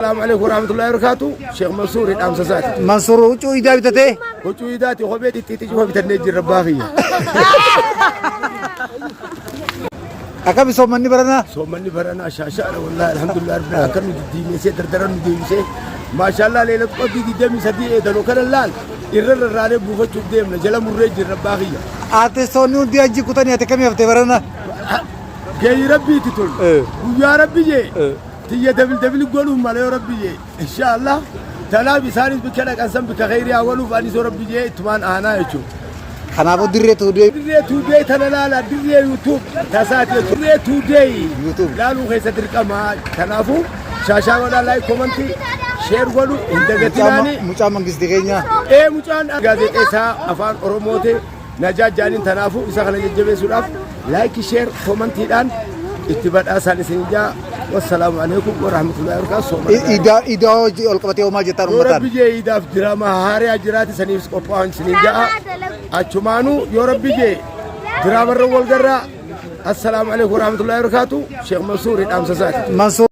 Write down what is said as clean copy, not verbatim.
Salaamu alaikum warahmatullahi wabarakatuh. Sheekh Mansuur dhaamsa isaati. Mansuur huccuu iidaa bitatee? Huccuu iidaati kophee xixiqqii cufa bitannee jirra abbaa kiyya. Akkami soommanni baranaa? Soommanni baranaa shaashaadha wallahi alhamdulillah rabbil akka nu diddiimessee dardara nu deebisee maashaallah leelatu qabdii 23 eedanoo kana laal irra rarraanee buufachuuf deemna jala murree jirra abbaa kiyya. Artistoonni hundi hajji kutanii ati akkamii haftee barana? Geeyi rabbiiti tun guyyaa rabbi jee Tiyya dabil dabil godhuun mala yoo rabbi jee inshaallah tanaaf isaanis bikka dhaqan san bikka kheyrii haa godhuuf anis yoo rabbi jee ittumaan aanaa jechuudha. Kanaafuu dirree tuudee. Dirree tuudee tana laala dirree YouTube tasaati jechuudha. Dirree tuudee YouTube. laaluu keessa dirqama kanaafuu shaashaa godhaa laayik komantii sheer godhu hin dagatinaani. Mucaa mangistii keenyaa. Ee mucaan gaazexeessaa afaan Oromooti. Najaa jaaniin tanaafuu isa kana jajjabeessuudhaaf laayikii sheer komantiidhaan itti badhaasaan isin ijaa wassalaamu alaikum warahmatullahi wabarakatuh sooma nagaa. Idaa idaa hojii ol qabatee homaa jettaan Yoo uummataan. rabbi jee idaaf diraamaa haariyaa jiraate saniifis qophaa'an isiniin ja'a achumaanuu yoo rabbi jee diraamarra wal garraa assalaamu alaikum warahmatullahi wabarakatuh Sheekh Mansuur dhaamsa isaati. Mansuur.